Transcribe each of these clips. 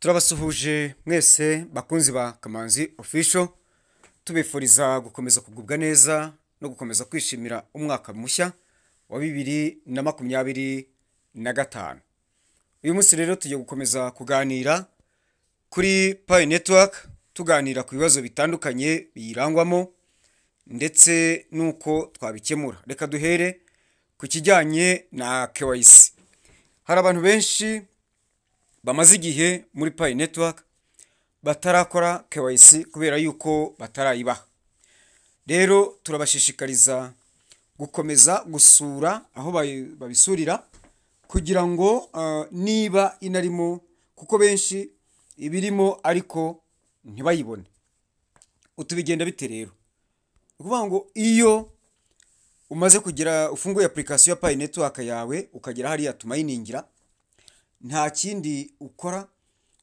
Turabasuhuje mwese bakunzi ba Kamanzi Official, tubifuriza gukomeza kugubwa neza no gukomeza kwishimira umwaka mushya wa 2025. Uyu munsi rero tugiye gukomeza kuganira kuri Pi Network, tuganira ku bibazo bitandukanye biyirangwamo ndetse n'uko twabikemura. Reka duhere ku kijyanye na KYC. Hari abantu benshi bamaze igihe muri Pi Network batarakora KYC kubera yuko batarayibaha. Rero turabashishikariza gukomeza gusura aho babisurira kugira ngo niba inarimo, kuko benshi ibirimo ariko ntibayibone. Utubigenda bite rero? Ni ukuvuga ngo iyo umaze kugira ufunguye application ya Pi Network yawe, ukagera hariya tumayiningira, nta kindi ukora,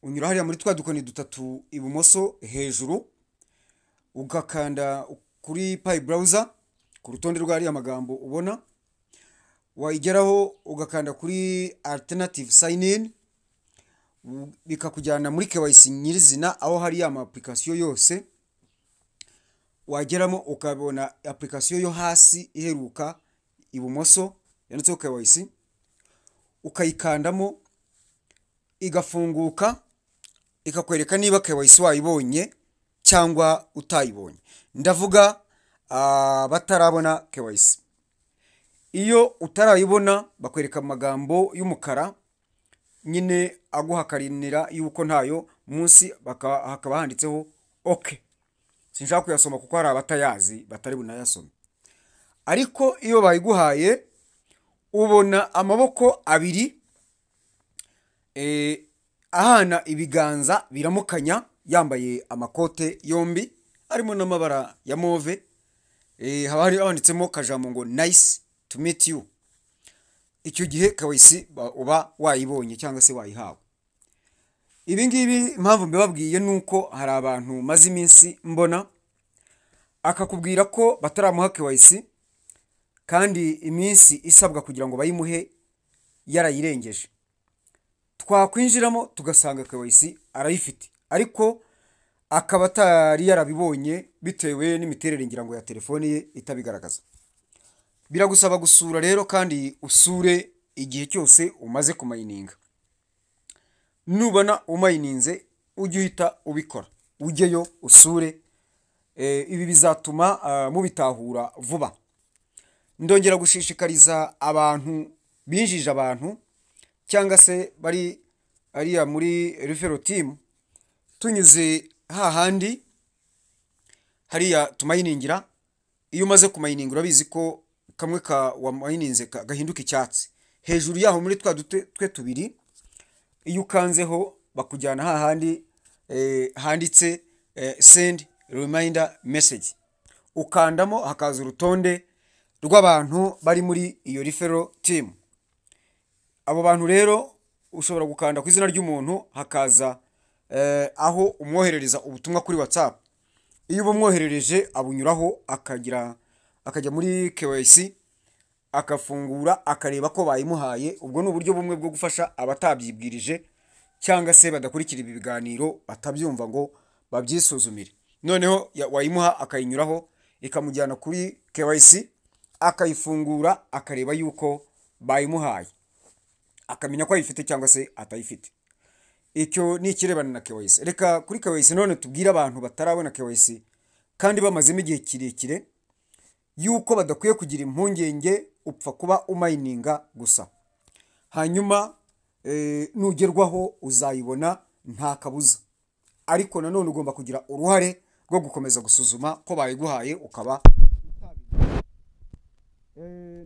unyura hariya muri twa dukoni dutatu ibumoso hejuru, ugakanda kuri Pi Browser ku rutonde rw'ariya magambo ubona, wayigeraho ugakanda kuri alternative sign in, bikakujyana muri KYC nyirizina aho hari ya ma application yose. Wageramo ukabona application yo hasi iheruka ibumoso yanditseho KYC, ukayikandamo igafunguka, ikakwereka niba KYC wayibonye cyangwa utayibonye. Ndavuga batarabona KYC. Iyo utarayibona bakwereka amagambo y'umukara nyine aguhakarinira yuko ntayo, munsi hakaba handitseho OK. Sinshaka kuyasoma kuko hari abatayazi batari bunayasome. Ariko iyo bayiguhaye ubona amaboko abiri ahana ibiganza biramukanya, yambaye amakote yombi arimo n'amabara ya mauve, haba hari handitsemo kajambo ngo "Nice to meet you". Icyo gihe KYC uba wayibonye cyangwa se wayihawe. Ibi ngibi impamvu mbibabwiye ni uko hari abantu maze iminsi mbona akakubwira ko bataramuha KYC kandi iminsi isabwa kugira ngo bayimuhe yarayirengeje. Twakwinjiramo tugasanga KYC arayifite, ariko akaba atari yarabibonye bitewe n'imiterere ngira ngo ya telefone ye itabigaragaza. Biragusaba gusura rero, kandi usure igihe cyose umaze kumayininga. Nubona umayininze ujye uhita ubikora, ujyeyo usure. Ibi bizatuma mubitahura vuba. Ndongera gushishikariza abantu binjije abantu cyangwa se bari ariya muri referral team, tunyuze hahandi hariya tumayiningira. Iyo umaze kumayininga urabizi ko kamwe ka wamayininze gahinduka icyatsi hejuru yaho muri twa dute twe tubiri. Iyo ukanzeho bakujyana hahandi handitse "Send reminder message", ukandamo hakaza urutonde rw'abantu bari muri iyo referral team. Abo bantu rero ushobora gukanda ku izina ry'umuntu hakaza aho umwoherereza ubutumwa kuri WhatsApp. Iyo ubumwoherereje abunyuraho akagira akajya muri KYC, akafungura akareba ko bayimuhaye. Ubwo ni uburyo bumwe bwo gufasha abatabyibwirije cyangwa se badakurikira ibi biganiro, batabyumva ngo babyisuzumire. Noneho wayimuha akayinyuraho, ikamujyana kuri KYC, akayifungura akareba yuko bayimuhaye, akamenya ko ayifite cyangwa se atayifite. Icyo ni ikirebana na KYC. Reka kuri KYC none tubwire abantu batarabona KYC kandi bamazemo igihe kirekire yuko badakwiye kugira impungenge. Upfa kuba umayininga gusa, hanyuma nugerwaho uzayibona nta kabuza. Ariko nanone ugomba kugira uruhare rwo gukomeza gusuzuma ko bayiguhaye ukaba.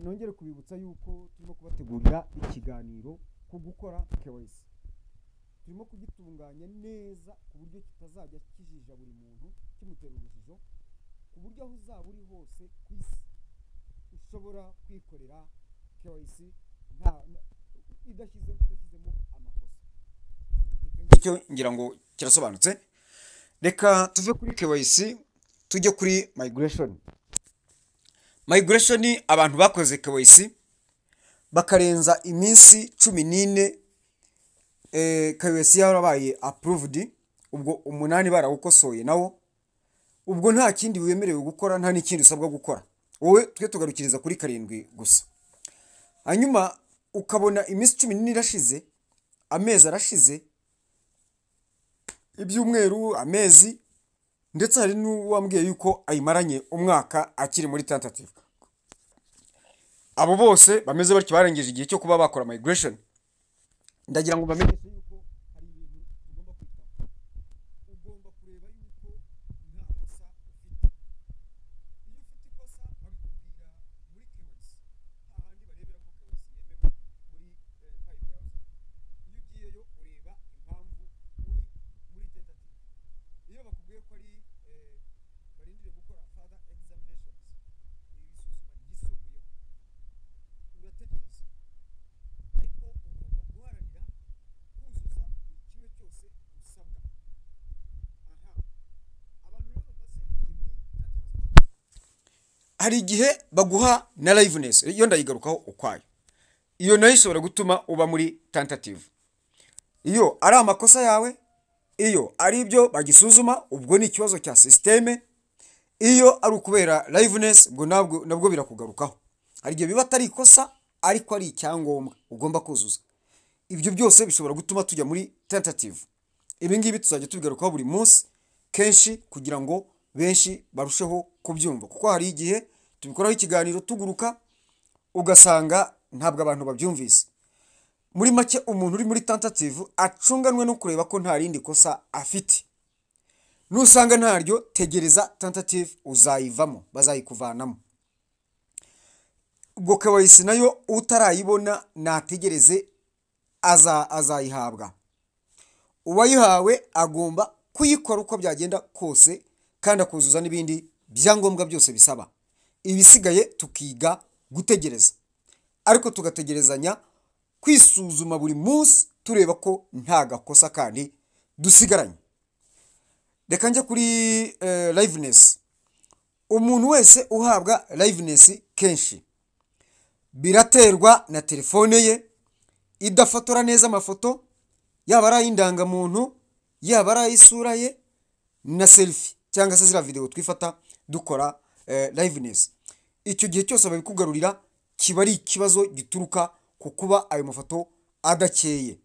Nongere kubibutsa yuko turimo kubategurira ikiganiro ku gukora KYC. Turimo kugitunganya neza ku buryo kitazajya kijija buri muntu, kimutera urujijo, ku buryo aho uzaba uri hose ku isi ushobora kwikorera KYC nta udashyizemo amakosa. Icyo ngira ngo kirasobanutse. Reka tuve kuri KYC tujye kuri migration. Migration, abantu bakoze KYC bakarenza iminsi 14. KYC yarabaye approved, ubwo 8 barawukosoye nawo, ubwo nta kindi wemerewe gukora, nta n'ikindi usabwa gukora wowe. Twe tugarukiriza kuri 7 gusa. Hanyuma ukabona iminsi 14 irashize, amezi arashize, ibyumweru, amezi, ndetse hari n'uwambwiye yuko ayimaranye umwaka akiri muri tentative. Abo bose bameze batyo barengeje igihe cyo kuba bakora migration, ndagira ngo bamenyeshe yuko hari ibintu tugomba kwitaho. Ugomba kureba yuko nta kosa ufite. Iyo ufite ikosa babikubwira muri KYC, hahandi barebera ko KYC yemewe muri Pi Browser. Iyo ugiyeyo ureba impamvu uri muri tentative. Iyo bakubwiye ko ari barindiriye gukora further examinations, isuzuma ryisumbuyeho, urategereza, ariko ugomba guharanira kuzuza buri kimwe cyose usabwa. Aha abantu rero bamaze igihe muri tentative, hari igihe baguha na liveness, iyo ndayigarukaho ukwayo. Iyo nayo ishobora gutuma uba muri tentative. Iyo ari amakosa yawe, iyo ari ibyo bagisuzuma, ubwo ni ikibazo cya système. Iyo ari ukubera liveness, ubwo nabwo birakugarukaho. Hari igihe biba atari ikosa ariko ari icyangombwa ugomba kuzuza. Ibyo byose bishobora gutuma tujya muri tentative. Ibi ngibi tuzajya tubigarukaho buri munsi kenshi kugira ngo benshi barusheho kubyumva, kuko hari igihe tubikoraho ikiganiro tuguruka ugasanga ntabwo abantu babyumvise. Muri make, umuntu uri muri tentative acunganwe no kureba ko nta rindi kosa afite. Nusanga ntaryo, tegereza tentative uzayivamo, bazayikuvanamo. Ubwo KYC nayo utarayibona nategereze azayihabwa. Uwayihawe agomba kuyikora uko byagenda kose, kandi akuzuza n'ibindi byangombwa byose bisaba. Ibisigaye tukiga gutegereza, ariko tugategerezanya kwisuzuma buri munsi, tureba ko nta gakosa kandi dusigaranye. Reka njye kuri liveness. Umuntu wese uhabwa liveness kenshi biraterwa na telefone ye idafotora neza amafoto, yaba ari ay'indangamuntu, yaba ari ay'isura ye na selfie, cyangwa se ziriya video twifata dukora liveness. Icyo gihe cyose babikugarurira kiba ari ikibazo gituruka ku kuba ayo mafoto adakeye.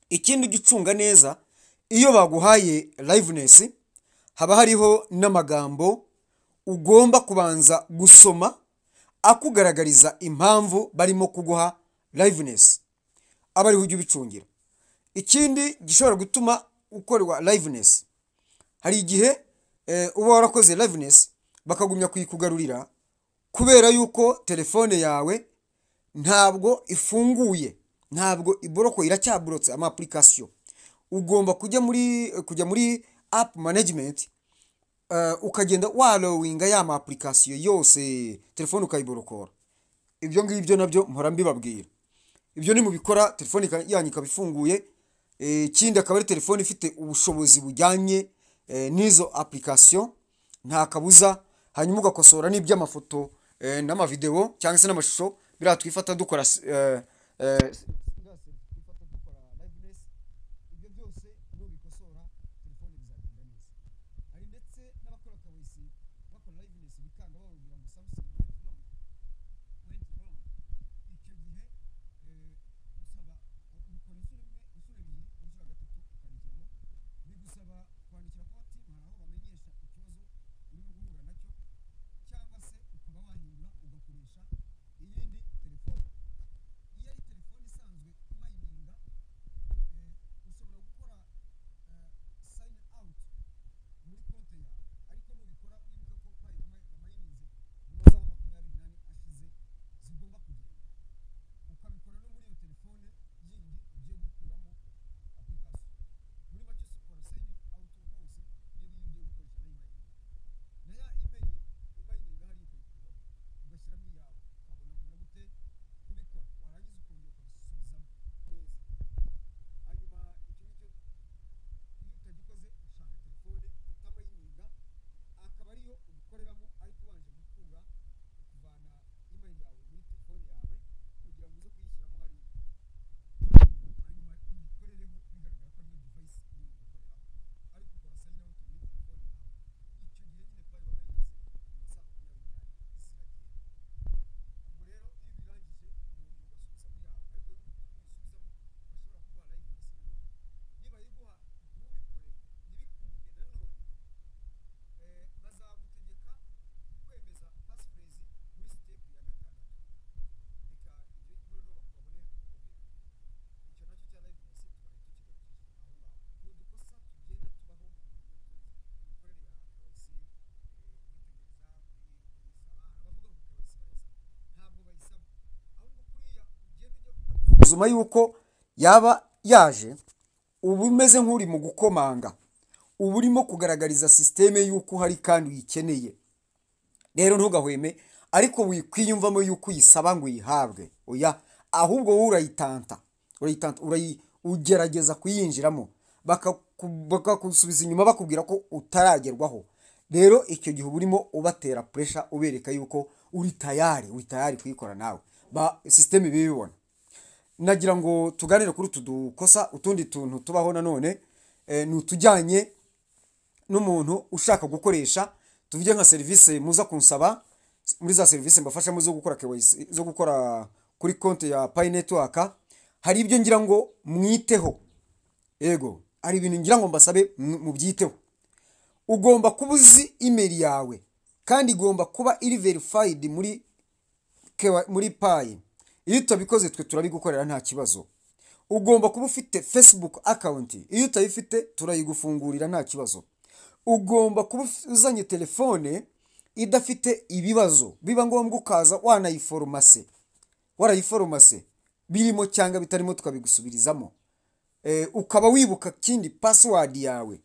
Ikindi ugicunga neza, iyo baguhaye liveness haba hariho n'amagambo ugomba kubanza gusoma akugaragariza impamvu barimo kuguha liveness, aba ariho ujya ubicungira. Ikindi gishobora gutuma ukorerwa liveness, hari igihe uba warakoze liveness bakagumya kuyikugarurira kubera yuko telefone yawe ntabwo ifunguye, ntabwo iboroko, iracyaburotse ama application. Ugomba kujya muri app management, ukagenda walowinga ya ma application yose, telefone ukayiborokora. Ibyo ngibyo nabyo mpora mbibabwira. Ibyo nimubikora telefone yanyu ikaba ifunguye, ikindi akaba ari telefone ifite ubushobozi bujyanye n'izo application, nta kabuza. Hanyuma ugakosora n'iby'amafoto n'amavideo cyangwa se n'amashusho biriya twifata dukora liveness, ibyo byose nubikosora telefone bizagenda neza. Hari ndetse n'abakora KYC bakora liveness bikanga, bababwira ngo something went wrong. Icyo gihe usaba ubikora inshuro imwe, inshuro ebyiri, inshuro gatatu ukarekeraho. Bigusaba kwandikira core team, hari aho bamenyesha ikibazo urimo guhura nacyo, cyangwa se ukaba wahindura ugakoresha iyindi telefone. Iyo ari telefone isanzwe imayininga, ushobora gukora sign out muri konti yawe, ariko nubikora wibuke ko Pi wamayininze mu masaha 24 ashize zigomba kugenda, ukabikora no muri iyo telefone yindi ugiye. gusuzuma yuko yaba yaje, uba umeze nk'uri mu gukomanga, uba urimo kugaragariza système yuko uhari kandi uyikeneye. Rero ntugahweme, ariko wikwiyumvamo yuko uyisaba ngo uyihabwe, oya, ahubwo wowe urayitanta, urayitanta, ugerageza kuyinjiramo, bakagusubiza inyuma bakubwira ko utaragerwaho. Rero icyo gihe uba urimo ubatera pressure, ubereka yuko uri tayari, uri tayari kuyikora nawe, ba système ibibibona. Nagira ngo tuganire kuri utu dukosa. Utundi tuntu tubaho nanone ni utujyanye n'umuntu ushaka gukoresha, tuvuge nka serivisi muza kunsaba, muri za serivisi mbafashamo zo gukora KYC, zo gukora kuri konti ya Pi Network. Hari ibyo ngira ngo mwiteho. Yego, hari ibintu ngira ngo mbasabe mubyiteho. Ugomba kuba uzi email yawe, kandi igomba kuba iri verified muri Pi. Iyo utabikoze, twe turabigukorera, nta kibazo. Ugomba kuba ufite Facebook account. Iyo utayifite, turayigufungurira, nta kibazo. Ugomba kuba uzanye telefone idafite ibibazo, biba ngombwa ukaza wanayiforomase, warayiforomase birimo cyangwa bitarimo, tukabigusubirizamo. Ukaba wibuka kindi password yawe.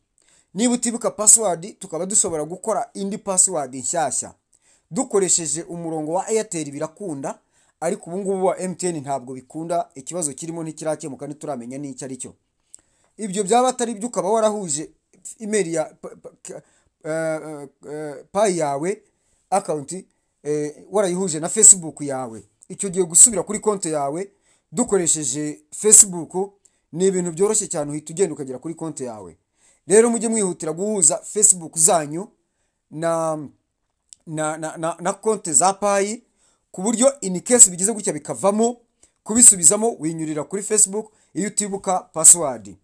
Niba utibuka password, tukaba dushobora gukora indi password nshyashya dukoresheje umurongo wa Airtel, birakunda, ariko ubu ngubu wa MTN ntabwo bikunda. Ikibazo kirimo ntikirakemuka, ntituramenya n'icyo ari cyo. Ibyo byaba atari byo, ukaba warahuje email ya Pi yawe account, warayihuje na Facebook yawe. Icyo gihe gusubira kuri konti yawe dukoresheje Facebook ni ibintu byoroshye cyane, uhita ugenda ukagera kuri konti yawe. Rero mujye mwihutira guhuza Facebook zanyu na konti za Pi, ku buryo in case bigize gutya bikavamo, kubisubizamo winyurira kuri Facebook iyo utibuka password.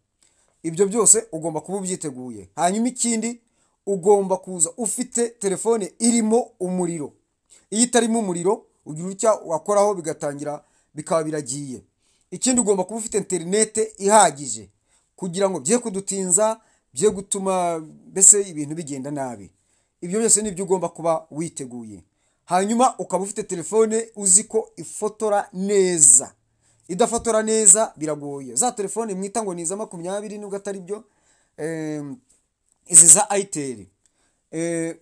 Ibyo byose ugomba kuba ubyiteguye. Hanyuma ikindi, ugomba kuza ufite telefone irimo umuriro. Iyo itarimo umuriro, ugira utya wakoraho bigatangira bikaba biragiye. Ikindi, ugomba kuba ufite interinete ihagije kugira ngo bye kudutinza, bye gutuma mbese ibintu bigenda nabi. Ibyo byose nibyo ugomba kuba witeguye. Hanyuma ukaba ufite telefone uzi ko ifotora neza. Idafotora neza biragoye. Za telefone mwita ngo ni iza 20, nubwo atari byo, izi za Itel,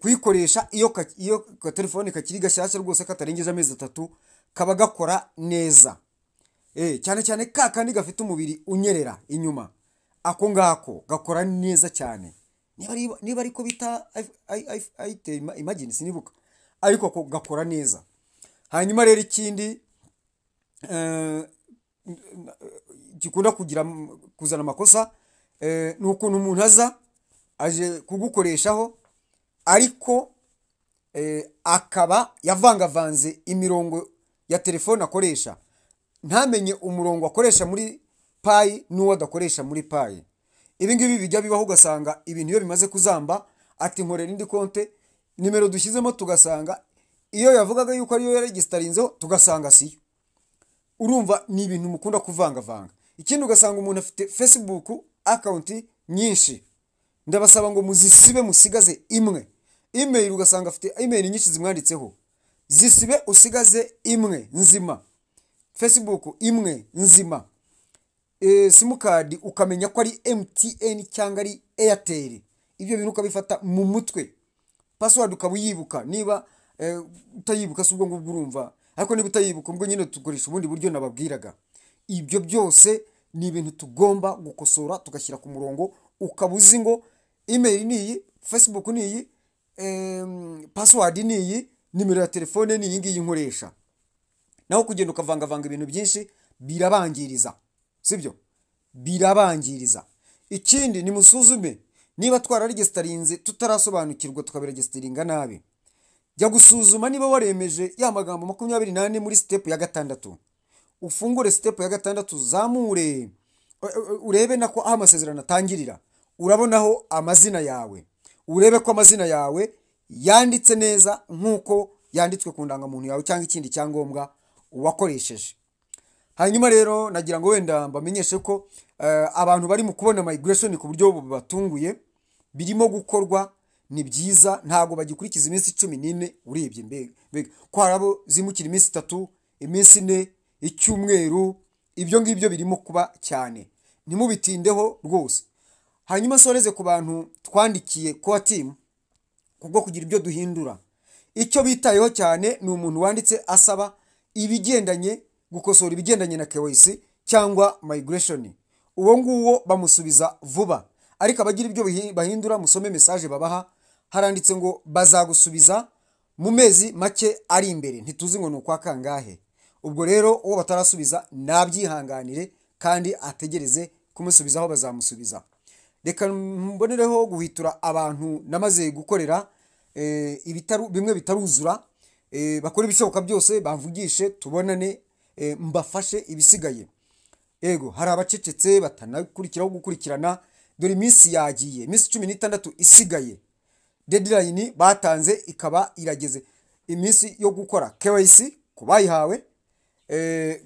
kuyikoresha iyo ka telefone kakiri gashyashya rwose, katarengeje amezi 3, kaba gakora neza. Cyane cyane ka kandi gafite umubiri unyerera inyuma, ako ngako gakora neza cyane. Niba ariko bita Itel Imagine, sinibuka, ariko ako gakora neza. Hanyuma rero ikindi gikunda kugira kuzana amakosa ni ukuntu umuntu aza aje kugukoreshaho, ariko akaba yavangavanze imirongo ya telefone akoresha, ntamenye umurongo akoresha muri Pi n'uwo adakoresha muri Pi. Ibi ngibi bijya bibaho, ugasanga ibintu iyo bimaze kuzamba, ati nkorera indi konte, nimero dushyizemo tugasanga iyo yavugaga yuko ariyo yaregisitarinzeho, tugasanga siyo. Urumva ni ibintu mukunda kuvangavanga. Ikindi, ugasanga umuntu afite Facebook account nyinshi. Ndabasaba ngo muzisibe, musigaze imwe. Email, ugasanga afite email nyinshi zimwanditseho. Zisibe, usigaze imwe nzima. Facebook imwe nzima. SIM card ukamenya ko ari MTN cyangwa ari Airtel. Ibyo bintu ukabifata mu mutwe. Password ukaba uyibuka. Niba utayibuka si ubwo ngubwo urumva, ariko niba utayibuka, ubwo nyine tukoresha ubundi buryo nababwiraga. Ibyo byose ni ibintu tugomba gukosora, tugashyira ku murongo. Ukaba uzi ngo email ni iyi, Facebook ni iyi, password ni iyi, nimero ya telefone ni iyi ngiyi nkoresha. Naho kugenda ukavangavanga ibintu byinshi birabangiriza, sibyo? Birabangiriza. Ikindi, ni musuzume niba twararegisitarinze tutarasobanukirwa, tukabiregisitaringa nabi. Jya gusuzuma niba waremeje ya magambo 24 muri step ya gatandatu. Ufungure step ya gatandatu, uzamure, urebe nako aho amasezerano atangirira. Urabonaho amazina yawe, urebe ko amazina yawe yanditse neza nk'uko yanditswe ku ndangamuntu yawe cyangwa ikindi cyangombwa wakoresheje. Hanyuma rero nagira ngo wenda mbamenyeshe ko abantu bari mu kubona migration ku buryo bubatunguye, birimo gukorwa, ni byiza. Ntabwo bagikurikiza iminsi 14. Urebye mbega ko hari abo zimukira iminsi 3, iminsi 4, icyumweru. Ibyo ngibyo birimo kuba cyane, ntimubitindeho rwose. Hanyuma nsoreze ku bantu twandikiye core team kubwo kugira ibyo duhindura. Icyo bitayeho cyane ni umuntu wanditse asaba ibigendanye gukosora ibigendanye na KYC cyangwa migration. Uwo nguwo bamusubiza vuba, ariko abagira ibyo bahindura, musome message babaha, haranditse ngo bazagusubiza mu mezi make ari imbere, ntituzi ngo ni ukwa kangahe. Ubwo rero uwo batarasubiza nabyihanganire kandi ategereze kumusubizaho, bazamusubiza. Reka mbonereho guhitura abantu namaze gukorera bimwe bitaruzura, bakora ibishoboka byose bamvugishe, tubonane, mbafashe ibisigaye. Ego, hari abacecetse batanakurikiraho gukurikirana. Dore iminsi yagiye, iminsi 16 isigaye, deadline batanze ikaba irageze. Iminsi yo gukora KYC ku bayihawe,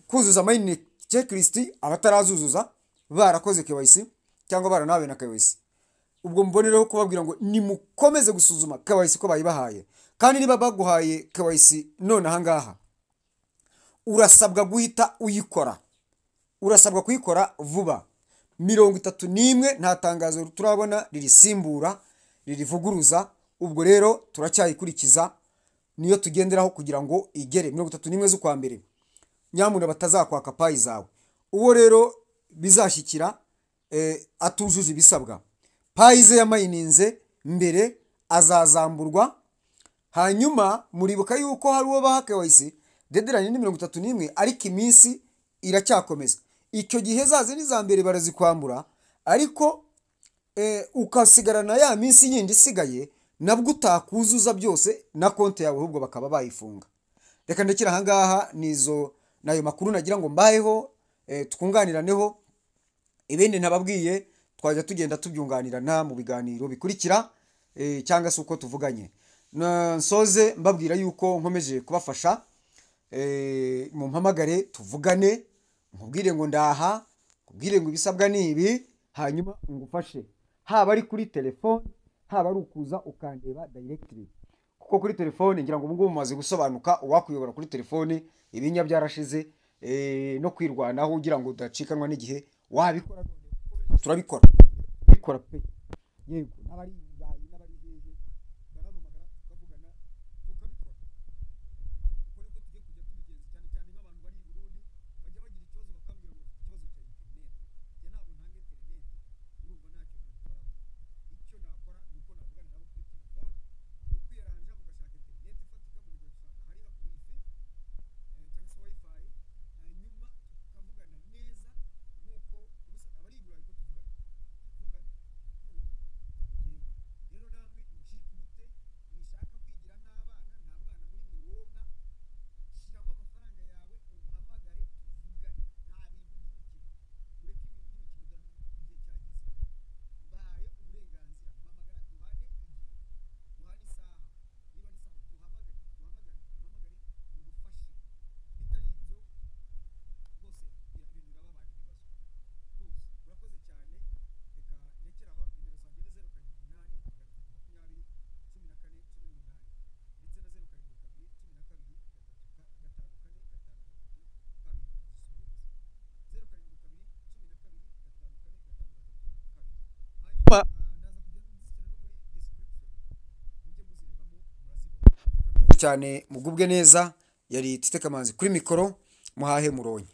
kuzuza mainnet checklist abatarazuzuza barakoze KYC cyangwa baranahawe na KYC. Ubwo mbonereho kubabwira ngo nimukomeze gusuzuma KYC ko bayibahaye, kandi niba baguhaye KYC none ahangaha, urasabwa guhita uyikora, urasabwa kuyikora vuba. 31 nta tangazo turabona ririsimbura, ririvuguruza. Ubwo rero turacyayikurikiza, niyo tugenderaho kugira ngo igere 31 z'ukwa mbere. Nyamuna batazakwaka Pi zawe. Uwo rero bizashyikira atujuje ibisabwa, Pi ze yamayininze mbere azazamburwa. Hanyuma muribuka yuko hari uwo baha KYC, deadline ni 31, ariko iminsi iracyakomeza. Icyo gihe za zindi za mbere barazikwambura, ariko ukasigarana ya minsi yindi isigaye, nabwo utakuzuza byose na konti yawe ahubwo bakaba bayifunga. Reka ndekere ahangaha, nizo nayo makuru nagira ngo mbaheho, twunganiraneho. Ibindi ntababwiye twajya tugenda tubyunganirana mu biganiro bikurikira, cyangwa se uko tuvuganye. Nsoze mbabwira yuko nkomeje kubafasha, mumpamagare tuvugane, nkubwire ngo ndaha, nkubwire ngo ibisabwa ni ibi, hanyuma ngufashe, haba ari kuri telefone, haba ari ukuza ukandeba directly. Kuko kuri telefone ngira ngo ubu ngubu mumaze gusobanuka, uwakuyobora kuri telefone ibinya byarashize, no kwirwanaho ugira ngo udacikanwa n'igihe wabikora. Turabikora bikora pe. Yego, n'abari i Burayi n'abari hehe barampamagara, tukavugana, tukabikora. Uko niko tugiye kujya tubigenza, cyane cyane nk'abantu bari i Burundi bajya bagira ikibazo bakambwira ngo bafite ikibazo cya interineti. Njye ntabwo ntanga interineti, urumva ntacyo nabikoraho. Icyo nakora ni uko navugana nabo kuri telefone, ni ukwiyaranja mugashaka interineti ifatika, mukajya gushaka ahari wifi cyangwa se wifi, hanyuma tukavugana neza nk'uko abari i Burayi ko tuvugana. Yego, rero namwe mucike ubute, mwishaka kwigira nk'abana. Nta mwana muri mwe wonka. Shyiramo amafaranga yawe, umpamagare, tuvugane. Nta bintu by'imikino, ureke ibintu by'imikino, dore igihe cyageze. Mbahaye uburenganzira, mpamagara duhane igihe, duhane isaha, niba ari sawa duhamagare, duhamagare, umpamagare ngufashe. Bitari ibyo rwose ibintu birababana ibibazo rwose. Urakoze cyane, reka ndekere aho. Nimero zanjye ni 0788201418 ndetse na 072212355452. 0722125452. Hanyuma ndaza kujya nzishyira no muri description, mujye muzirebamo murazibona. Cyane mugubwe neza. Yari Tite Kamanzi kuri mikoro, muhahe muronke.